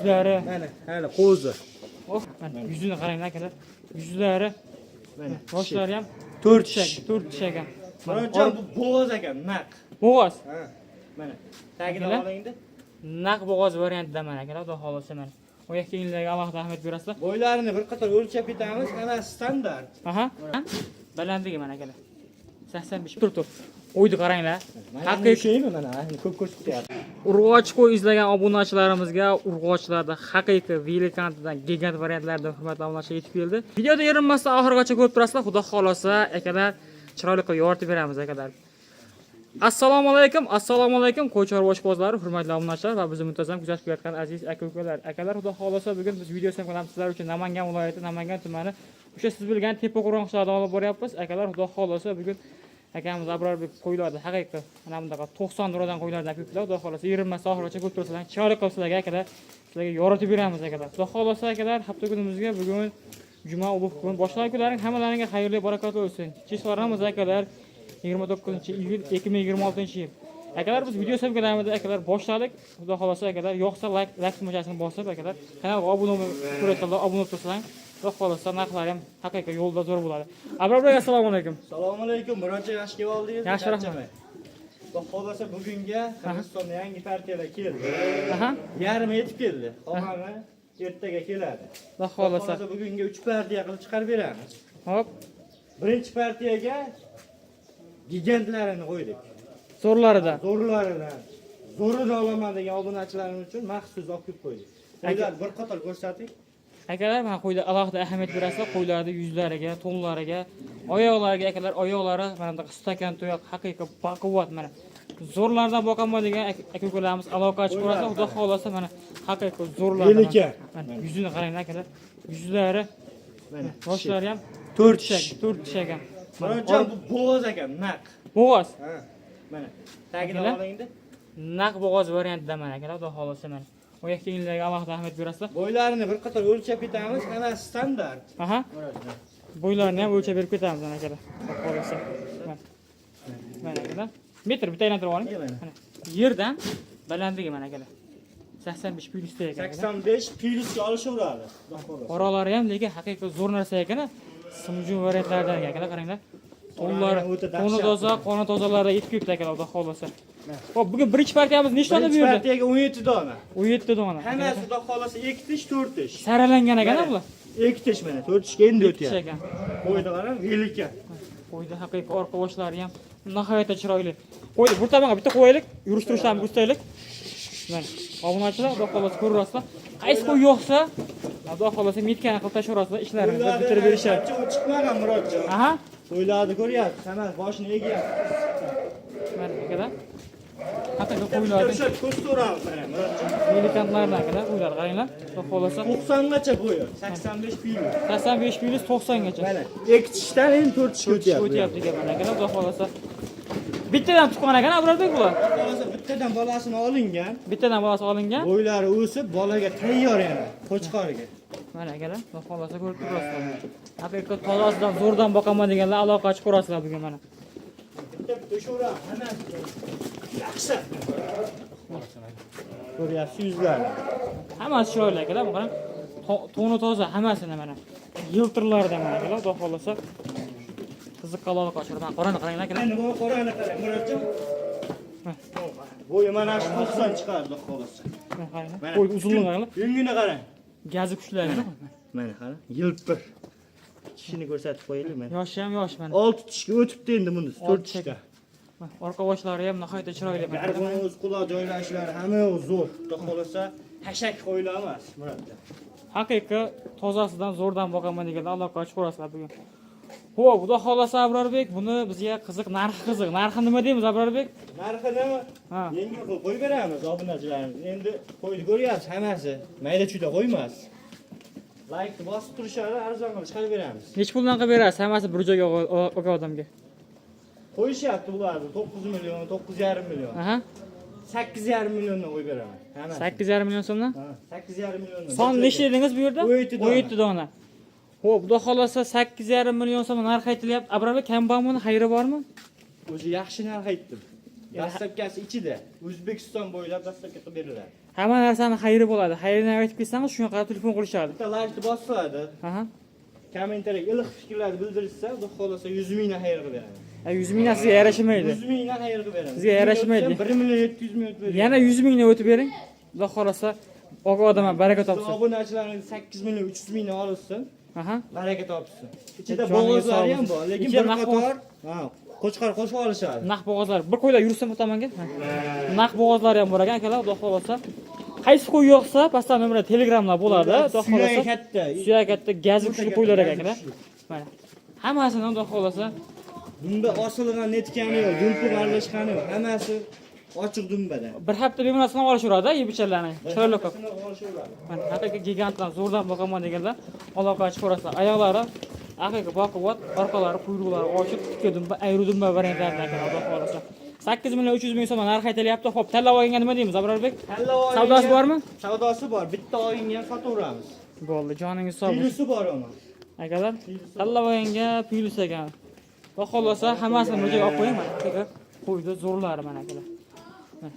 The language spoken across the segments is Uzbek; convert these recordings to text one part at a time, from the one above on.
Yuzlari. Mana, hali qo'zi. Oh, mana yuzini qaranglar, akalar. Yuzlari, Mana boshlari ham 4 tish tish. ekan, 4 tish ekan. Mana Murodjon, bu bo'g'oz ekan, naq. Bo'g'oz. Ha. Mana tagidan Akalar. olingda. Naq bo'g'oz variantida mana, akalar, xudo xohlasa mana. Oyoq kiyimlarga alohida ahamiyat berasizlar. Bo'ylarini bir qator o'lchab ketamiz, hammasi standart. Aha. Balandligi mana, akalar. 85 tur tur. Qo'yni qaranglar. Mana Haqiqiy ushlaymi mana, ko'p ko'rsatyapti. Urg'och qo'y izlagan obunachilarimizga urg'ochlarda haqiqiy velikantidan gigant variantlardan hurmatli obunachilar yetib keldi. Videoda erinmasdan oxirigacha ko'rib turasizlar. Xudo xolasa, akalar, chiroyli qilib yoritib beramiz, akalar. Assalomu alaykum, assalomu alaykum qo'y chorva ishqibozlari, hurmatli obunachilar va bizni muntazam kuzatib kelayotgan aziz aka-ukalar. Akalar, xudo xolasa, bugun biz video qilamiz sizlar uchun Namangan viloyati, Namangan tumani o'sha siz bilgan Tepaqo'rg'on qishlog'idan olib boryapmiz. Akalar, xudo xolasa, bugun akamiz Abrorbek qo'ylardi haqiqiy mana bunaqa 90 liradan qo'ylardi, aka-ukalar. Xudo xolasa, erinmasdan oxirigacha ko'rib turasizlar. Chiroyli qilib sizlarga, akalar, sizlarga yoritib beramiz, akalar. Xudo xolasa, akalar, hafta kunimizga bugun juma ulug' kun. Boshlar kunlaring hammalaringga xayrli, barakotli bo'lsin. Cheslarimiz, akalar, 29 iyul 2026-yil. Akalar, biz video syomkalarimizni, akalar, boshladik. Xudo xolasa, akalar, yoqsa layk layk tugmachasini bosib, akalar, kanalga obuna bo'lib ko'rayotganlar obuna bo'lib tursalar, xudo xolasa narxlari ham haqiqiy yo'lda zo'r bo'ladi. Abrorbek, assalomu alaykum. Assalomu alaykum, Murodjon, yaxshi kelib oldingiz. Yaxshi, rahmat. Xudo xolasa bugunga Qirg'izistonda yangi partiyalar keldi. Yarmi yetib keldi. Qolgani ertaga keladi. Xudo xolasa. Xudo bugunga 3 partiya qilib chiqarib beramiz. Hop. Birinchi partiyaga gigantlarini qo'ydik. Zo'rlaridan. Zo'rlaridan. Zo'rini olaman degan obunachilarimiz uchun maxsus olib kelib qo'ydik. Qo'ylar bir qator ko'rsating. Akalar, mana qo'ylar, alohida ahamiyat berasizlar qo'ylarni yuzlariga, to'nlariga, oyoqlariga, akalar, oyoqlari mana bunaqa stakan tuyoq, haqiqiy baquvvat mana. Zo'rlardan boqaman degan aka ukalarimiz aloqa ochib ko'rasizlar, xudo xolasa mana haqiqiy zo'rlardan. Velika. Mana yuzini qaranglar, akalar. Yuzlari, Mana boshlari ham 4 tish tish. ekan, 4 tish ekan. Mana Murodjon, bu bo'g'oz ekan, naq. Bo'g'oz. Ha. Mana tagidan Akalar. olingda. Naq bo'g'oz variantida mana, akalar, xudo xolasa mana. Oyoq kiyimlarga alohida ahamiyat berasizlar. Bo'ylarini bir qator o'lchab ketamiz, hammasi standart. Aha. Murodjon. Bo'ylarini ham o'lchab berib ketamiz mana, akalar. Xudo xolasa. Mana. Mana, akalar. Metr bitta aylantirib oling. Mana. Mana. Yerdan balandligi mana, akalar. 85 plyusda ekan, akalar. 85 plyusga olishaveradi. Xudo xohlasa. Qoralari ham lekin haqiqiy zo'r narsa ekan. Simjun variantlardan ekan, akalar, qaranglar. To'nlari, O'ta to'ni dahshat. toza, qoni tozalarida yetib kelibdi, akalar, xudo xolasa. Xo'p, bugun birinchi partiyamiz nechta dona Birinchi bu yerda? partiyaga 17 dona. 17 dona. Hammasi xudo xohlasa 2 tish, 4 tish. Saralangan ekan bular. 2 tish mana, 4 tishga endi Tish o'tyapti. ekan. Qo'yni qarang, velika. Qo'ydi haqiqiy orqa boshlari ham nihoyatda chiroyli. Qo'ydi bir tomonga bitta qo'yaylik, yurish turishlarni ko'rsataylik. Mana, obunachilar, xudo xohlasa ko'rasizlar. Qaysi qo'y yo'qsa, xudo xohlasa metkani qilib tashlayverasizlar, ishlarini bitirib berishadi. Qancha chiqmagan, Murodjon. Aha. Qo'ylarni ko'ryapsiz, hammasi boshini egyapti. Mana, akalar. Haqiqiy Bitta qo'ylarni ushlab ko'rsaturamiz mana, Murodjon. velikanlardan, akalar, qo'ylar qaranglar. Xudo xohlasa 90 gacha bo'yi, 85 plyus. 85 plyus 90 gacha. Mana 2 tishdan endi 4 tishga o'tyapti. O'tyapti ekan mana, akalar, xudo xohlasa. Bittadan tuqqan ekan, Abrorbek, bular. Xudo xohlasa bittadan bolasini olingan. Bittadan bolasi olingan. Bo'ylari o'sib, bolaga tayyor yana, qo'chqoriga. Mana, akalar, xudo xohlasa ko'rib turasizlar. Haqiqiy tozasidan zo'rdan boqaman deganlar aloqa ochib ko'rasizlar bugun mana. Bitta bitta ushaveramiz, hammasi. Yaxshi. Ko'ryapsiz yuzlarini. Hammasi chiroyli, akalar, bu qarang. To'ni toza hammasini mana. Yiltirlardan mana, akalar, xudo xohlasa. Qiziqqa aloqa ochib. Mana qorani qaranglar, akalar. Endi bu qorani qarang, Murodjon. Bo'yi mana shu 90 chiqadi, xudo xohlasa. Mana qaranglar. Mana. Qo'y uzunligini qaranglar. Yungini qarang. Gazi kuchli, akalar. Mana qarang, yilpir. Tishini ko'rsatib qo'yaylik mana. Yoshi ham yosh mana. 6 tishga o'tibdi endi bunisi, 4 Olti tishga. Mana, orqa boshlari ham nihoyatda chiroyli. Mana. Garg'oni o'z quloq joylashishlari hamma yoq zo'r. Xudo xohlasa hashak qo'ylar emas, Murodjon. Haqiqiy tozasidan zo'rdan boqaman deganlar aloqa ochib ko'rasizlar bugun. Xo'p, xudo xohlasa, Abrorbek, buni bizga qiziq, narxi qiziq. Narxi nima deymiz, Abrorbek? Narxini Ha. yengil qilib qo'yib beramiz obunachilarimiz. Endi qo'yni ko'ryapsiz, hammasi mayda chuyda qo'ymas. Laykni bosib turishadi, arzon qilib chiqarib beramiz. Necha puldan qilib berasiz hammasi bir joyga olgan odamga? Qo'yishyapti ularni 9 million, 9,5 million. Aha. 8,5 milliondan qo'yib beraman. Hammasi. 8,5 million so'mdan? Ha, 8,5 milliondan. Son nechta dedingiz bu yerda? 17 dona. 17 dona. Xo'p, xudo xohlasa 8,5 million so'm narx aytilyapti. Abrorbek, kam bormi, xayri bormi? O'zi yaxshi narx aytdim. Доставка si ichida. O'zbekiston bo'ylab доставка qilib beriladi. Hamma narsani xayri bo'ladi. Xayrini aytib ketsangiz, shunga qarab telefon qilishadi. Bitta laykni bossiladi. Kommentariyaga iliq fikrlarni bildirishsa, Xudo xohlasa 100 mingdan xayr qilib beramiz. 100 mingdan sizga yarashmaydi. 100 mingdan xayr qilib beramiz. Sizga yarashmaydi. 1 million 700 ming o'tib beramiz. Yana 100 mingdan o'tib bering. Xudo xohlasa oga odam ham baraka topsin. Obunachilarimiz 8 million 300 mingdan olsin. Baraka topsin. Ichida Joningiz bo'g'ozlari sog' ham bo'lsin. bor, lekin Ichida bir naq qator, ha, qo'chqor qo'shib olishadi. Naq bo'g'ozlar. Bir qo'ylar yursin bu tomonga. Naq bo'g'ozlari ham bor ekan akalar, Xudo xohlasa. Qaysi qo'y yo'qsa, pastda nomerda Telegramlar bo'ladi. Xudo Suyagi xohlasa. katta. Suyak katta, gazi kuchli qo'ylar ekan Gazi akalar. kuchli. Mana. Hammasini Xudo xohlasa Dumba osilgan netkani yo'q, dumpa aralashgani yo'q. Hammasi ochiq dumbada. bir hafta bemalol sinab olishaveradi, yeb icharlarni. Chiroyli qilib. Sinab olishaveradi. Mana haqiqiy gigantlar zo'rdan boqaman deganlar aloqa chiqib ko'rasizlar. Oyoqlari haqiqiy boquvvat, orqalari, quyruqlari ochiq, tikka dumba, ayri dumba variantlaridan ekan, Xudo xohlasa. 8 million 300 ming so'm narx aytilyapti. Xo'p, tanlab olganga nima deymiz, Abrorbek? Tanlab olgan- Savdosi bormi? Savdosi bor. Bitta olganga ham sotaveramiz. Bo'ldi, joningiz sog' bo'lsin. Plyusi bor uni. Akalar, tanlab olganga plyus ekan. Xudo xohlasa hammasini bir joyga olib qo'ying mana. Aka, qo'ydi zo'rlari mana akalar. Mana.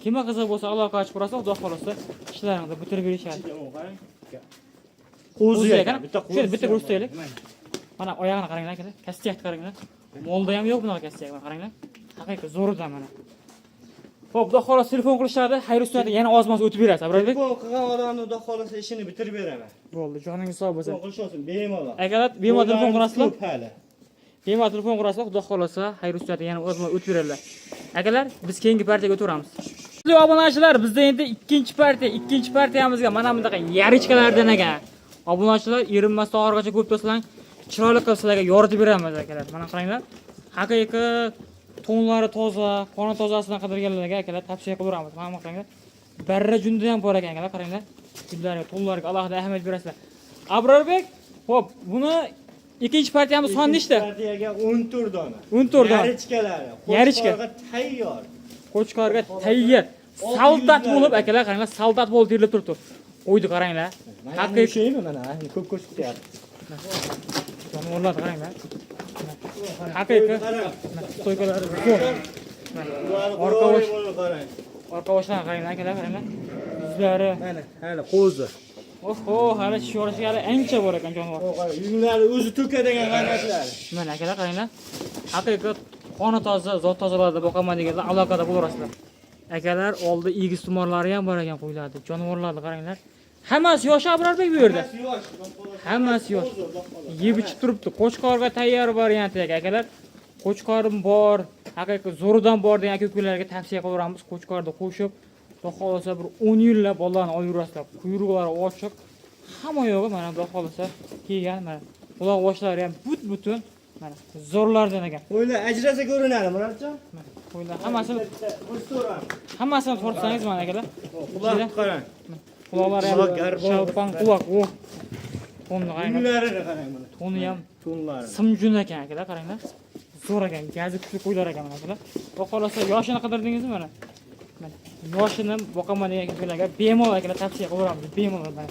Kimga qiziq bo'lsa aloqa ochib ko'rasiz, Xudo xohlasa ishlarini bitirib berishadi. Qarang. Qo'zi Qo'zi ekan. ekan. Bitta Shu qo'zi. bitta ko'rsataylik. Mana oyog'ini qaranglar akalar, kastiyakni qaranglar. Molda ham yo'q bunaqa kastiyak, mana qaranglar. Haqiqiy zo'ridan mana. Xo'p, Xudo xohlasa telefon qilishadi, xayr ustida yana ozmoz o'tib berasiz, Abrorbek. Telefon qilgan odamni Xudo xohlasa ishini bitirib beraman. Bo'ldi, joningiz sog' bo'lsin. Telefon qilish olsin bemalol. Akalar, bemalol telefon qilasizlar. Ko'p hali. Bemalol telefon qilasizlar, Xudo xohlasa xayr ustida yana ozmoz o'tib beradilar. Akalar, biz keyingi partiyaga o'taveramiz. Hurmatli obunachilar, bizda endi ikkinchi partiya, ikkinchi partiyamizga mana bunaqa yarichkalardan ekan. Obunachilar, erinmasdan oxirigacha ko'rib tursalar, chiroyli qilib sizlarga yoritib beramiz akalar. Mana qaranglar. Haqiqiy to'nlari toza, qoni tozasidan qidirganlarga akalar tavsiya qilaveramiz. Mana bu qaranglar. Barra junda ham bor ekan akalar, qaranglar. Junlarga, to'nlarga alohida ahamiyat berasizlar. Abrorbek, xo'p, buni ikkinchi partiyamiz soni nechta? Partiyaga 14 dona. 14 dona. Yarichkalari. Yarichka. Qo'chqorga tayyor. Qo'chqorga tayyor. Soldat bo'lib akalar qaranglar, soldat bo'lib terilib turibdi. Qo'ydi qaranglar. Mana Haqiqiy ushlaymi mana, ko'p ko'rsatyapti. jonivorlar qaranglar. Haqiqiy Qarang. stoykalari zo'r. Ularni Orqa qo'yib bosh- buni qarang. Orqa boshlari qaranglar akalar, qaranglar. Yuzlari. Mana, hali qo'zi. Oho, hali tish yorishiga hali ancha bor ekan jonivor. O qarang, yunglari o'zi to'kadigan qanotlari. Mana akalar qaranglar. Haqiqiy qoni toza, zot tozalarda boqaman deganlar aloqada bo'laverasizlar. Akalar, oldi egiz tumorlari ham bor ekan qo'ylardi. Jonivorlarni qaranglar. Hammasi yosh Abrorbek bu yerda. Hammasi yosh. Hammasi yosh. Qo'zi, Xudo xohlasa. Yeb ichib turibdi. Qo'chqorga tayyor varianti ekan akalar. Qo'chqorim bor, haqiqiy zo'ridan bor degan aka-ukalarga tavsiya qilaveramiz. Qo'chqorni qo'shib, Xudo xohlasa bir 10 yillab bolalarni olib yurasizlar. Quyruqlari ochiq. Hamma yo'g'i mana Xudo xohlasa kelgan mana. Quloq boshlari ham but-butun mana zo'rlardan ekan. Qo'ylar ajrasa ko'rinadi, Murodjon. Mana qo'ylar hammasini Bitta ko'rsataveramiz. hammasini tortsangiz mana akalar. Quloq qarang. Quloqlari ham Quloq garbon. shalpon quloq. Oh. To'nni qaranglar. Yunglarini qarang mana. To'ni ham To'nlari. simjun ekan akalar qaranglar. Zo'r ekan, gazi kuchli qo'ylar ekan mana akalar. Xudo xohlasa yoshini qidirdingizmi mana? Mana yoshini boqaman degan akalarga bemalol akalar tavsiya qilaveramiz, bemalol mana.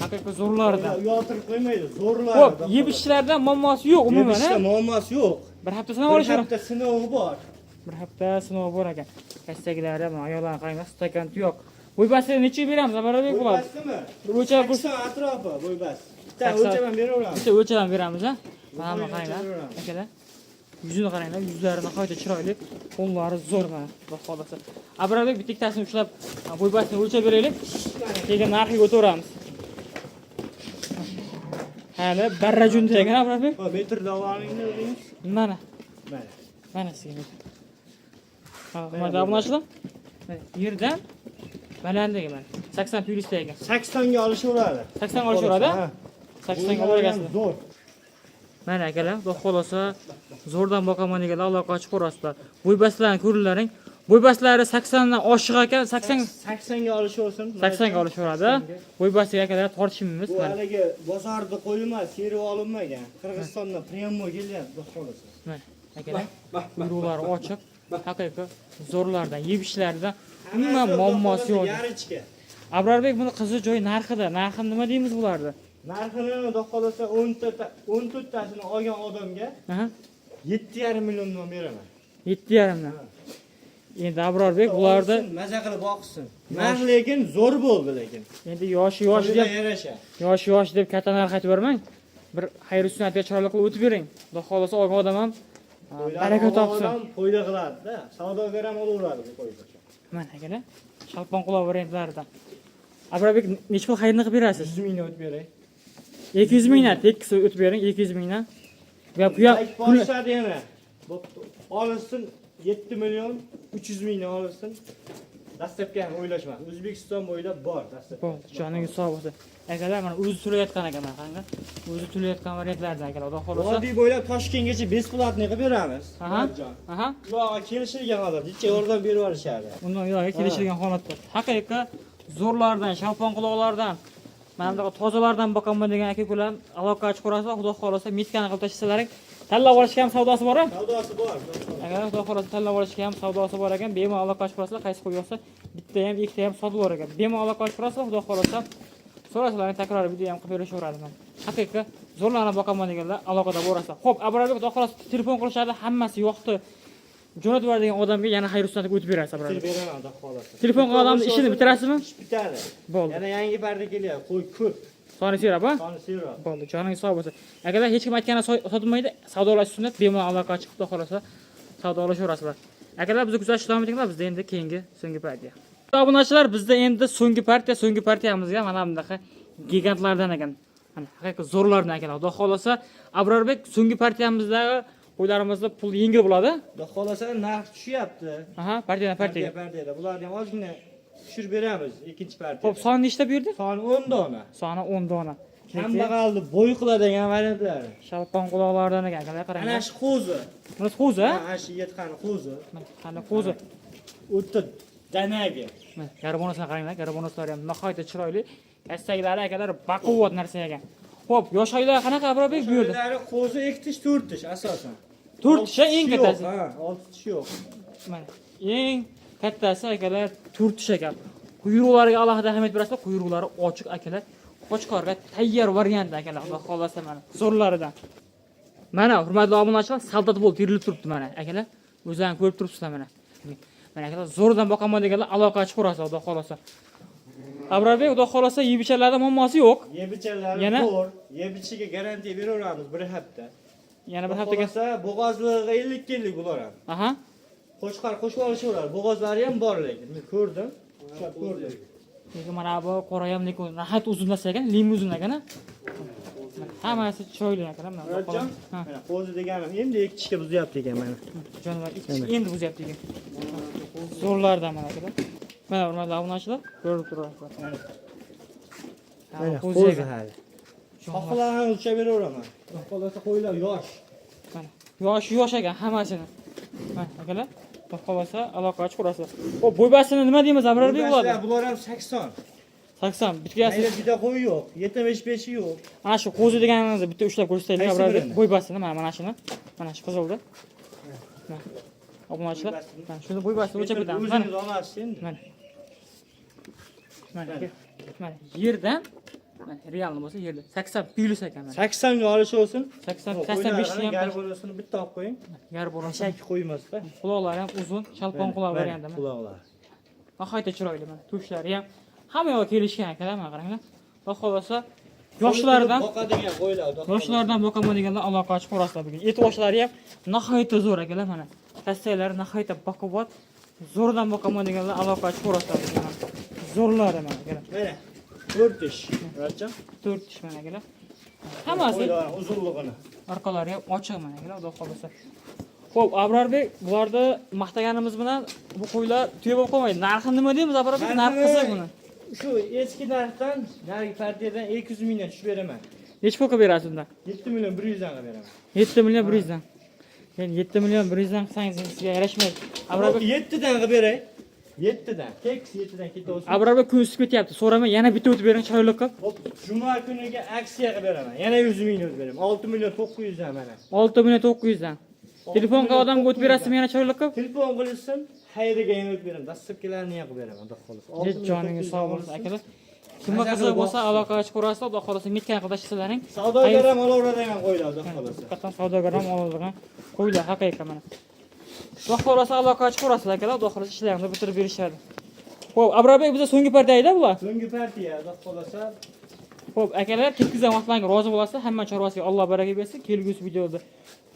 Haqiqiy zo'rlaridan. Yotirib qo'ymaydi, zo'rlari. Xo'p, yeb ichishlardan muammosi yo'q umuman, Yeb ichishda a? muammosi yo'q. Bir hafta sinab Bir olishadi. hafta sinovi bor. Bir hafta sinovi bor ekan. Kastaklari, mana oyoqlarini qaranglar, stakan tuyoq. Bo'ybasini nechaga beramiz, Abrorbek bo'ladi? Bo'ybastimi? Bir o'lchab 80 atrofi bo'ybas. Bitta 80. o'lchab ham beraveramiz. Bitta o'lchab ham beramiz, a? Mana buni O'lchab qaranglar, beramiz. akalar. Yuzini qaranglar, yuzlari nihoyatda chiroyli, qo'llari zo'r mana, Xudo xohlasa. Abrorbek bitta ikkitasini ushlab, bo'ybasini o'lchab beraylik. Keyin narxiga o'taveramiz. Hali barra junda ekan Abrorbek. Hop, metr davoringni o'zingiz. Mana, Mana. mana sizga. Ha, hurmatli obunachilar. Mana yerdan balandligi mana 80 plyusda ekan. 80 ga olishaveradi. 80 olishaveradi? Ha. 80 ga Bo'ylari ham olasizlar. Zo'r. Mana akalar, Xudo xohlasa zo'rdan boqaman deganlar aloqa ochib ko'rasizlar. Bo'ybaslarni ko'rilaring. Bo'ybaslari 80 dan oshiq ekan, 80 80 ga olishaversin. 80 ga olishaveradi. Bo'ybasiga akalar tortishmaymiz Bu mana. haligi bozorda qo'y emas, terib olinmagan. Qirg'izistondan prямо kelyapti, Xudo xohlasa. Mana akalar, quyruqlari ochiq, haqiqiy zo'rlardan, yeb ichishlaridan umuman muammosi yo'q. Yarichka. Abrorbek buni qiziq joyi narxida. Narxi nima deymiz bularni? Narxini Xudo xohlasa 10 ta 14 tasini olgan odamga Aha. 7,5 milliondan beraman. 7,5 dan. Endi Abrorbek bularni Olsin, maza qilib boqsin. Narx lekin zo'r bo'ldi lekin. Endi yoshi yosh Qo'yga deb yarasha. Yosh yosh deb katta narx aytib bermang. Bir xayr sunnatga chiroyli qilib o'tib bering. Xudo xohlasa olgan odam ham Qo'ylar baraka olgan topsin. odam foyda qiladi-da. Savdogar ham olaveradi bu qo'yni. Mana akalar, shalpon quloq variantlaridan. Abrorbek, necha pul xayrni qilib berasiz? 100 mingdan o'tib beray. 200 mingdan tekis o'tib bering, 200 mingdan. Bu ham bu ham Like boshladi yana. Bo'pti. Olinsin 7 million 300 mingdan olinsin. Dastlabki ham o'ylashmas. O'zbekiston bo'ylab bor dastlabki. Bo'ldi, joningiz sog' bo'lsin. Akalar, mana o'zi tulayotgan ekan, mana qaranglar. O'zi tulayotgan variantlardan akalar, Xudo xohlasa. Vodiy bo'ylab Toshkentgacha бесплатный qilib beramiz. Aha. Murodjon. Aha. Uyog'iga kelishilgan holatda necha yordam berib yuborishadi. Undan uyog'iga kelishilgan holatda. Haqiqiy zo'rlardan, shalpon quloqlardan, mana bunaqa tozalardan boqaman degan aka-ukalar aloqa chiqarasizlar, Xudo xohlasa metkani qilib tashlasalar, tanlab olishga ham savdosi bor-a? Savdosi bor. Agar Xudo xohlasa tanlab olishga ham savdosi bor ekan, bemalol aloqa chiqarasizlar, qaysi qo'y yoqsa bitta ham, ikkita ham sotilar ekan. Bemalol aloqa chiqarasizlar, Xudo xohlasa so'rasalar takror video ham qilib berishaveradi mana. Haqiqiy zo'rlarni boqaman deganlar aloqada bo'lasizlar. Xo'p, Abrorbek, Xudo xohlasa telefon qilishadi, hammasi yoqdi. Jo'natib yuboradigan degan odamga yana xayr sunnatga o'tib berasiz Bitirib Abrorbek. beraman Xudo xohlasa. Telefon qilgan odamni ishini bitirasizmi? Ish bitadi. Bo'ldi. Yana yangi parda kelyapti. Qo'y ko'p. Soni serab, ha? Soni seroq. Bo'ldi, joningiz sog' bo'lsin. Akalar, hech kim aytgani sotilmaydi, savdolash sunnat, bemalol aloqa chiqib, Xudo xohlasa savdolashaverasizlar. Akalar, bizni kuzatishda davom etinglar, bizda endi keyingi so'nggi partiya. Obunachilar, bizda endi so'nggi partiya, so'nggi partiyamizga mana bunaqa gigantlardan ekan. Mana haqiqiy zo'rlardan ekan. Xudo xohlasa Abrorbek so'nggi partiyamizdagi qo'ylarimizda pul yengil bo'ladi. Xudo xohlasa narx tushyapti. Aha, partiyadan partiyaga. Partiya partiyada. Bularni ham ozgina tushirib beramiz ikkinchi partiyada. Xo'p, soni nechta bu yerda? Soni 10 dona. Soni 10 dona. Kambag'alni bo'y qiladigan variantlari. Shalpon quloqlardan ekan, akalar Ana qaranglar. shu qo'zi. Bunisi qo'zi, ha? Ana shu yetqani qo'zi. Mana qani qo'zi. O'ta danagi. Mana garbonosini qaranglar, garbonoslari ham nihoyatda chiroyli. Kastaklari akalar baquvvat narsa ekan. Xo'p, yosh oylar qanaqa Abrorbek bu yerda? Bularni qo'zi 2 tish, 4 tish asosan. 4 tish eng Olti tishi yo'q, kattasi. Ha, 6 tish yo'q. Mana eng kattasi akalar 4 tish ekan. Quyruqlariga alohida ahamiyat berasizlar, quyruqlari ochiq akalar. Qo'chqorga tayyor variant akalar, Xudo xohlasa mana zo'rlaridan. Mana hurmatli obunachilar, soldat bo'lib terilib turibdi mana akalar. O'zlaring ko'rib turibsizlar mana. Mana akalar zo'rdan boqaman deganlar aloqa chiqarasiz Xudo xohlasa. Abrorbek, Xudo xohlasa yeb ichalarda muammosi yo'q. Yeb ichalari Yana? zo'r. Yeb ichishiga garantiya beraveramiz bir hafta. Yana bir haftaga. Xohlasa bo'g'ozlig'iga 50 50 bular ham. Aha. Qo'chqor qo'shib olishaveradi. Bo'g'ozlari ham bor lekin. Men ko'rdim. Ushlab ko'rdim. Lekin mana bu qora ham lekin nihoyat uzun narsa ekan, limuzin ekan a. Hammasi chiroyli ekan mana. Murodjon, Ha, mana qo'zi deganim endi ikki tishga buzyapti ekan mana. jonivor ikki tish endi buzyapti ekan. Zo'rlardan mana akalar. Mana hurmatli obunachilar, ko'rib turasizlar. Mana. Ha, Mana qo'zi qo'zi ekan. hali. Shoxlarni ushlab beraveraman. Xudo qo'ylar yosh. Mana yosh yosh ekan hammasini. Mana akalar, xudo xohlasa aloqa chiqarasizlar. Xo'p, bo'ybasini nima deymiz, Abrorbek bo'ladi? Bular ham 80. 80 bitkasi. Mayda juda qo'y yo'q. 75 yo'q. Ana shu qo'zi deganimizni bitta ushlab ko'rsataylik Qaysi Abrorbek. birini? Bo'ybasini, mana mana shuni. Mana shu qizilni. Mana. Obunachilar, Bo'ybasini. mana shuni bo'ybasini o'lchab ketamiz. Mana. O'zingiz olasiz endi. Mana. Mana. Mana yerdan mana realni bo'lsa yerda 80 plus ekan mana. 80 ga olish olsin. 80 85 ni ham Garbonosini bitta olib qo'ying. Garbonosi. Shak qo'ymasda. Quloqlari ham uzun, shalpon quloq varianti mana. Quloqlar. Nihoyatda chiroyli mana. Tushlari ham hamma yoqqa kelishgan akalar, mana qaranglar. Xudo xohlasa yoshlardan boqadigan qo'ylar. Xudo xohlasa. Yoshlardan boqaman deganlar aloqa ochib ko'rasizlar bugun. Et oshlari ham nihoyatda zo'r akalar mana. Kastaklari nihoyatda baquvvat. Zo'rdan boqaman deganlar aloqa ochib ko'rasizlar bugun mana. Zo'rlari mana akalar. Mana 4 tish. Murodjon. 4 tish mana akalar. Hammasi Qo'ylar uzunligini. orqalari ham ochiq mana akalar, Xudo xohlasa. Xo'p, Abrorbek, bularni maqtaganimiz bilan bu qo'ylar tuya bo'lib qolmaydi. Narxi nima deymiz Abrorbek? Narxi qiziq buni. Shu eski narxdan narigi partiyadan 200 mingdan tushib beraman. Necha pul qilib berasiz undan? 7 million 100 dan qilib beraman. 7 million 100 dan. Endi 7 million 100 dan qilsangiz sizga yarashmaydi. Abrorbek 7 dan qilib beray. 7 dan. Tekis 7 dan ketaversin. Abrorbek kun isib ketyapti. So'ramay yana bitta o'tib bering chiroyli qilib. Hop, juma kuniga aksiya qilib beraman. Yana 100 ming o'tib beraman. 6 million 900 dan mana. 6 million 900 dan. Telefon qilgan odamga o'tib berasizmi yana chiroyli qilib? Telefon qilsin, xayriga yana o'tib beraman. Dastlabkilarni ham qilib beraman, xudo xohlasa. 6 million Joningiz 900 sog' bo'lsin olsin. akalar. Kimga Maza qiziq qilib bo'lsa boqsin. aloqaga chiqaverasizlar, Xudo xohlasa metkan qilib tashlaysizlaring. Savdogar ham olaveradigan qo'ylar, xudo xohlasa. Haqiqatan savdogar ham oladigan qo'ylar haqiqiy mana. Xudo xohlasa aloqaga chiqaverasizlar akalar, xudo xohlasa ishlarini bitirib berishadi. Xo'p, Abrorbek, bizda so'nggi partiyada bular. So'nggi partiya, xudo xohlasa. Xo'p, akalar, ketkizgan vaqtlaringga rozi bo'lasizlar. Hamma chorvasiga Alloh baraka bersin. Kelgusi videoda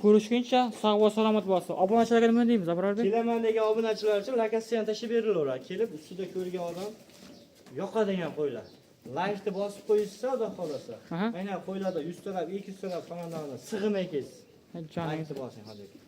ko'rishguncha sog' va salomat bo'lsin. Obunachilarga nima deymiz, Abrorbek? Kelaman degan obunachilar uchun lokatsiyani tashlab berilaveradi. Kelib ustida ko'rgan odam yoqadigan qo'ylar. Laykni bosib qo'yishsa, xudo xohlasa. Aha. Aynan qo'ylarda 100 talab, 200 talab xonadonida sig'may ketsin. Joningiz Laykni bosing, hozir.